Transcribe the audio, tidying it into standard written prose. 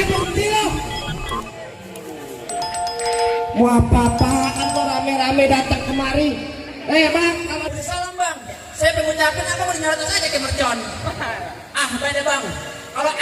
bukti lo. Mau apa-apaan lo rame-rame datang kemari? Bang, kalau Salam bang, saya mengucapkan apa mau dinyarat saja ke mercon. Ah, beda bang. Kalau